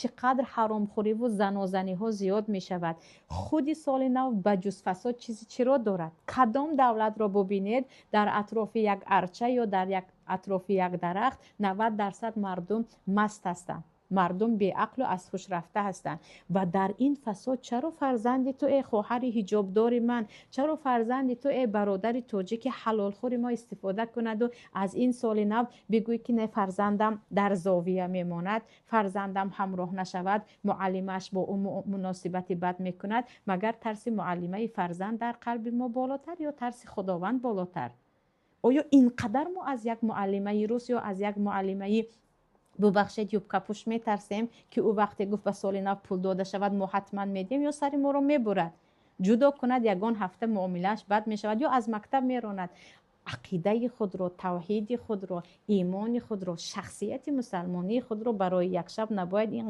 Чӣ қадр ҳаромхӯриву занозаниҳо зиёд мешавад. Худи соли нав ба ҷуз фасод чизи чиро дорад? Кадом давлатро бубинед, дар атрофи як арча ё дар як атрофи як дарахт 90% мардум маст ҳастанд, мардум беақлу аз ҳуш рафта ҳастанд. Ва дар ин фасод чаро фарзанди ту, э хоҳари ҳиҷобдори ман, чаро фарзанди ту, э бародари тоҷики ҳалолхӯри мо, истифода кунаду аз ин соли нав бигӯй, ки не, фарзандам дар зовия мемонад, фарзандам ҳамроҳ нашавад, муаллимааш бо ӯ муносибати бад мекунад? Магар тарси муаллимаи фарзанд дар қалби мо болотар ё тарси Худованд болотар? Оё ин қадар мо аз як муаллимаи рус ё аз як муаллимаи, бубахшед, юбкапӯш метарсем, ки ӯ вақте гуфт, ба соли нав пул дода шавад, мо ҳатман медиҳем, ё сари моро мебурад, ҷудо кунад, ягон ҳафта муомилааш бад мешавад ё аз мактаб меронад? Ақидаи худро, тавҳиди худро, имони худро, шахсияти мусалмонии худро барои як шаб набояд ин